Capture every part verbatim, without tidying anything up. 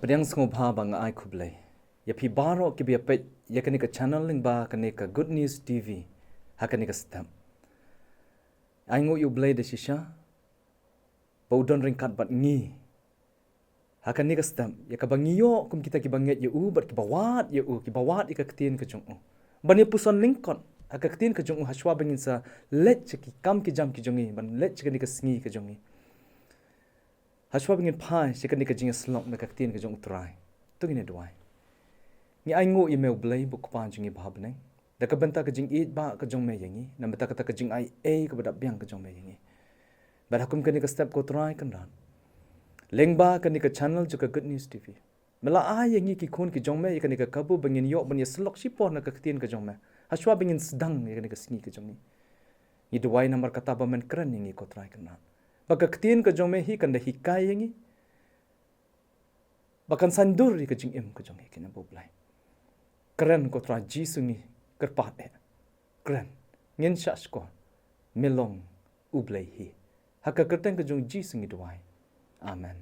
Pdiang sngewbha ba nga ai khublei ïa phi baroh kiba ïa peit ïa kane ka channel lyngba kane ka Good News T V ha kane ka step. Ai nguh ïa U Blei da shisha ba u don ryngkat bad ngi ha kane ka step, ïa kaba ngi ïoh kum kita kiba ngeit ïa u bad kiba wad ïa u, kiba wad ïa ka ktien ka jong u, ban ïa puson lyngkot ha ka ktien ka jong u, hashwa ba ngin sa leit sha ki kam ki jam ki jong ngi, ban leit sha kane ka sngi ka jong ngi. Hashwa ba ngin phai sha kane ka jingïasyllok na ka ktien ka jong U Trai, to ngin ïa duwai. Ngi ai nguh ïa me U Blei, ba U Kpa jong ngi ba ha bneng, da ka bynta ka jingïeit ba ka jong me ïa ngi, na bynta kata ka jingai ei kaba dap biang ka jong me ïa ngi. Bad ha kum kane ka step, ko Trai Kynrad, lyngba kane ka channel jong ka Good News T V, me la ai ïa ngi ki khun ki jong me ïa kane ka kabu ba ngin ïoh ban ïasyllok shipor na ka ktien ka jong me, hashwa ba ngin sdang ïa kane ka sngi ka jong ngi. Ngi duwai namar kata ba men kren ïa ngi, ko Trai Kynrad, ba ka ktien ka jong me hi kan da hikai ïa ngi, ba kan saiñdur ïa ka jingim ka jong ngi, kine ba U Blei. Kren, ko Trai Jisu, ngi kyrpad eh. Kren, ngin shah shkor, me long U Blei hi. Ha ka kyrteng ka jong U Jisu ngi duwai. Amen.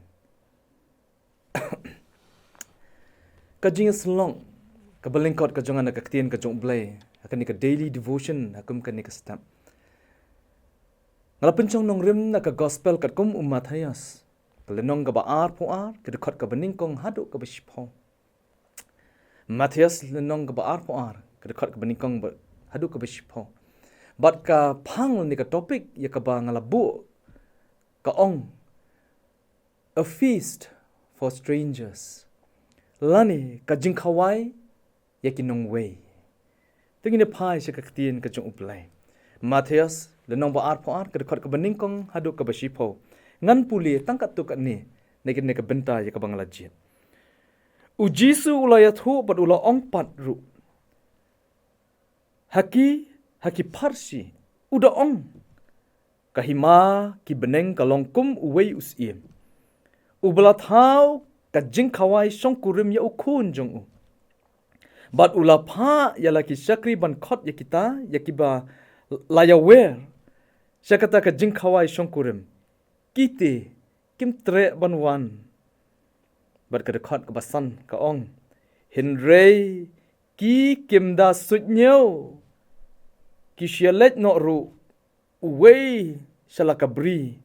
Ka jingïasyllok kaba lyngkot ka jong nga na ka ktien ka jong U Blei ha kane ka daily devotion ha kum kane ka step, nga la pynshong nongrim na ka gospel katkum u Mathaios, ka lynnong kaba arphew ar, ka dkhot kaba nyngkong haduh kaba shiphew. Mathaios lynnong kaba arphew ar, ka dkhot kaba nyngkong ba, haduh kaba shiphew. Bad ka phang ne ka topic ïa kaba nga la buh ka ong, A Feast for Strangers, lane ka jingkhawai ïa ki nongwei. To ngin ïa phai sha ka ktien ka jong U Blei. Mathaios lynnong ba arphew ar, ka dkhot kaba nyngkong haduh kaba shiphew. Ngan pule tang katto katne na kane ka bynta ïa kaba nga la jied. U Jisu u la ïathuh bad u la ong pat ruh ha ki, ha ki pharshi, u da ong, ka hima ki bneng ka long kum uwei u syiem uba la thaw ka jingkhawai shongkurim ïa u khun jong u. Bad u la phah ïa la ki shakri ban khot ïa kita, ïa kiba la ïawer sha kata ka jingkhawai shongkurim. Ki te kim treh ban wan. Bad ka dkhot kaba san ka ong, hynrei ki kim da suidñiew, ki shu ïa leit noh ruh, uwei sha la ka bri,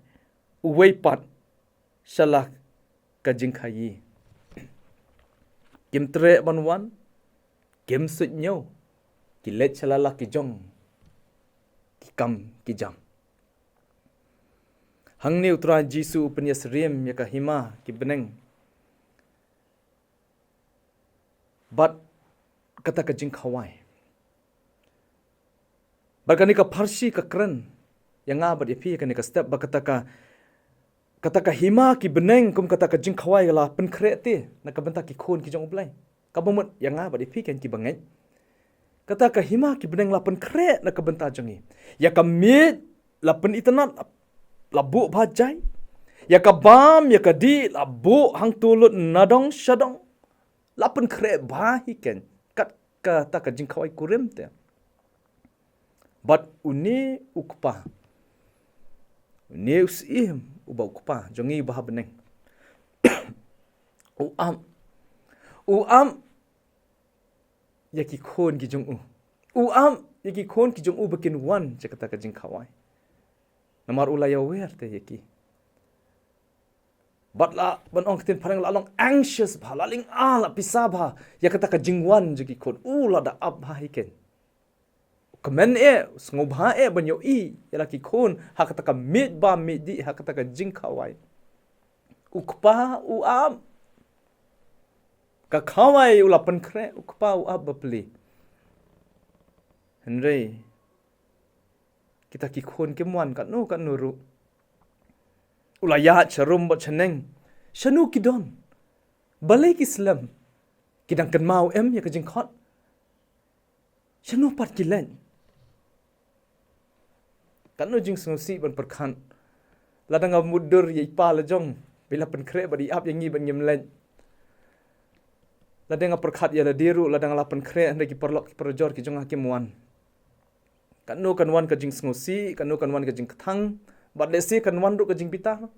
uwei pat sha la ka jingkhaïi. Kim treh ban wan, kim suidñiew, ki leit sha la la ki jong ki kam ki jam. Hangne U Trai Jisu u pynïasyriem ïa ka hima ki bneng bad kata ka jingkhawai. Bad kane ka pharshi ka kren ïa nga bad ïa phi ïa kane ka step, ba kata ka, kata ka hima ki bneng kum kata ka jingkhawai ka la pynkhreh te na ka bynta ki khun ki jong U Blei. Kaba mut ïa nga bad ïa phi kein kiba ngeit, kata ka hima ki bneng la pynkhreh na ka bynta jong ngi. Ïa ka miej la pynitynnad, la buh bha jai. Ïa ka bam, ïa ka dih la buh hangto lut nadong shadong. La pynkhreh bha hi kein kat kata ka jingkhawai kurim te. Bad une u kpa, une u syiem uba u kpa jong ngi uba ha bneng, u ap, u ap ïa ki khun ki jong u. U ap ïa ki khun ki jong u ba kin wan sha kata ka jingkhawai. Namar u la ïawer te ïa ki. Bad la, ban ong ktien phareng, la long anxious bha, la lynga, la pisa bha ïa kata ka jingwan jong ki khun. U la da ap bha hi kein. Kmen eh, sngewbha eh ban ïohi ïa la ki khun ha kata ka miej bam miej dih, ha kata ka jingkhawai. U kpa u ap. Ka khawai u la pynkhreh, u kpa u ap bapli. Hynrei kita ki khun kim wan katno katno ruh. U la ïaid sharum bad shaneng. Shano ki don? Balei ki slem? Ki dang kynmaw em ïa ka jingkhot? Shano pat ki leit? Katno jingsngewsih ban pyrkhat. Lada nga mutdur ïa i pa la jong ba i la pynkhreh bad i ap ïa ngi bad ngim leit. Lada nga pyrkhat ïa lade ruh, lada nga la pynkhreh hynrei ki paralok ki parajor ki jong nga kim wan. Katno kan wan ka jingsngewsih, katno kan wan ka jingkthang, bad lehse kan wan ruh ka jingbitar.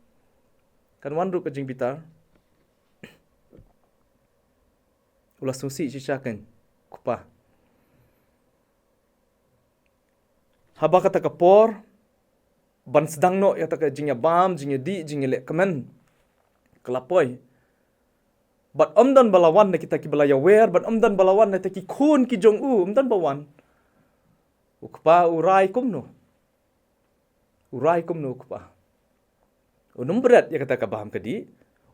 Kan wan ruh ka jingbitar. U la sngewsih shisha kein, Kpa. Haba kata ka por ban sdang noh ïa kata ka jingïabam, jingïadih, jingïaleh kmen, ka la poi. Bad ym don ba la wan na kita kiba la ïawer, bad ym don ba la wan na kita ki khun ki jong u, ym don ba wan. U kpa u rai kumno? U rai kumno u kpa? Un ym bret ïa kata ka bam ka dih.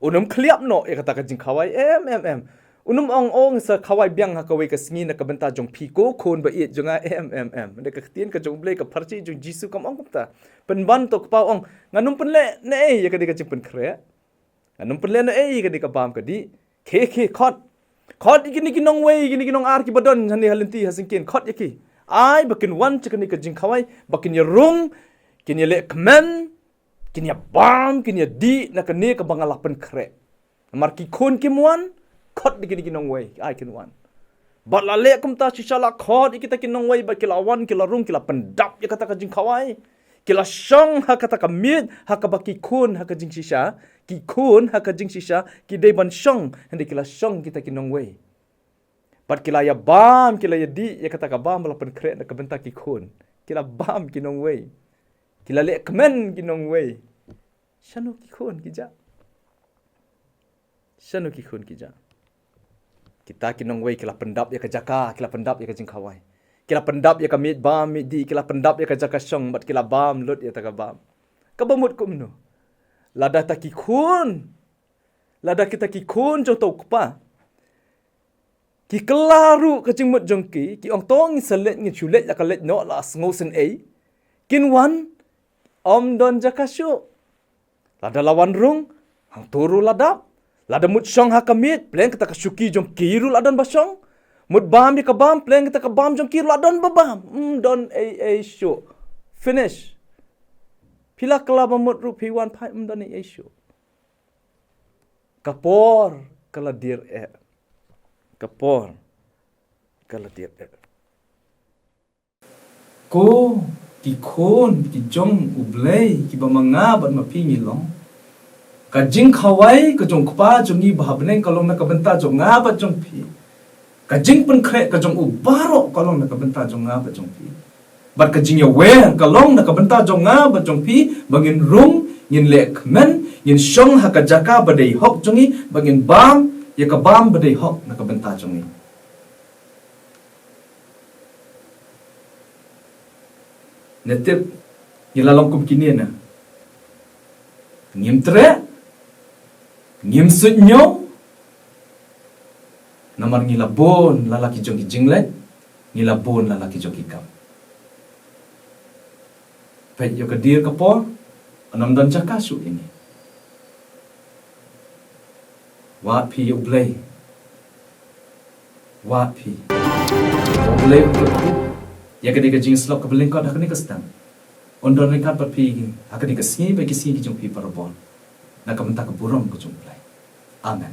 Un ym khliap noh ïa kata ka jingkhawai, em, em, em. Un ym ong, ong sa khawai biang ha kawei ka sngi na ka bynta jong phi ko khun ba ïeit jong nga, em, em, em. Da ka ktien ka jong U Blei, ka pharshi jong Jisu kam ong kumta. Pynban to kpa ong, ngan ym pynleh ne ei ïa kane ka jingpynkhreh. Ngan ym pynleh ne ei ïa kane ka bam ka dih. Khie, khie, khot. Khot ïa kine ki nongwei, kine ki nongar kiba don hangne ha lynti ha syngkien, khot ïa ki. Ai ba kin wan sha kane ka jingkhawai, ba kin ïarung, kin ïaleh kmen, kin ïabam, kin ïadih na kane kaba nga la pynkhreh. Namar ki khun kim wan, khot ïa kine ki nongwei, ai kin wan. Bad la leh kumta shisha, la khot ïa kita ki nongwei, bad ki la wan, ki la rung, ki la pyndap ïa kata ka jingkhawai. Ki la shong ha kata ka miej, ha kaba ki khun ha ka jingshisha, ki khun ha ka jingshisha ki dei ban shong, hynrei ki la shong kita ki nongwei. Bad ki la ïabam, ki la ïadih ïa kata ka bam ba la pynkhreh na ka bynta ki khun. Ki la bam ki nongwei. Ki la leh kmen ki nongwei. Shano ki khun ki jah? Shano ki khun ki jah? Kita ki nongwei ki la pyndap ïa ka jaka, ki la pyndap ïa ka jingkhawai. Ki la pyndap ïa ka miej bam, miej dih, ki la pyndap ïa ka jaka shong, bad ki la bam lut ïa kata ka bam. Kaba mut kumno? Lada kita ki khun, lada kita ki khun jong uta u kpa ki kylla ruh ka jingmut jong ki, ki ong to ngin sa leit, ngin shu leit la ka leit noh, la sngew sngewsih. Kin wan, ym don jaka shuh. Lada la wan rung, hangto ruh la dap. Lada mut shong ha ka miej, pleng kata ka shuki jong ki ruh la don ba shong. Mut bam ïa ka bam, pleng kata ka bam jong ki ruh la don ba bam. Ym don ei ei shuh. Finish. Phi la kylla ba mut ruh phi wan phai, ym don ei ei shuh. Ka por ka la dier eh. Ka por ka la dier eh. Ko ki khun ki jong U Blei kiba ma nga bad ma phi ngi long, ka jingkhawai ka jong Kpa jong ngi ba ha bneng ka long na ka bynta jong nga bad jong phi. Ka jingpynkhreh ka jong u baroh ka long na ka bynta jong nga bad jong phi. Bad ka jingïawer ka long na ka bynta jong nga bad jong phi, ba ngin rung, ngin leh kmen, ngin shong ha ka jaka ba dei hok jong ngi, ba ngin bam ïa ka bam ba dei hok na ka bynta jong ngi. Nga tip ngi la long kum kine na. Ngim treh, ngim suidñiew, namar ngi la bun la la ki jong ki jingleh, ngi la bun la la ki jong ki kam. Peit ïa ka dier ka por, ym don jaka shuh ïa ngi. Wad phi ïa U Blei. Wad phi. U Blei u kyrkhu ïa kane ka jingïasyllok kaba lyngkot ha kane ka step. Un don ryngkat bad phi ha kane ka sngi bad ki sngi ki jong phi parabor. Na ka bynta ka burom ka jong U Blei. Amen.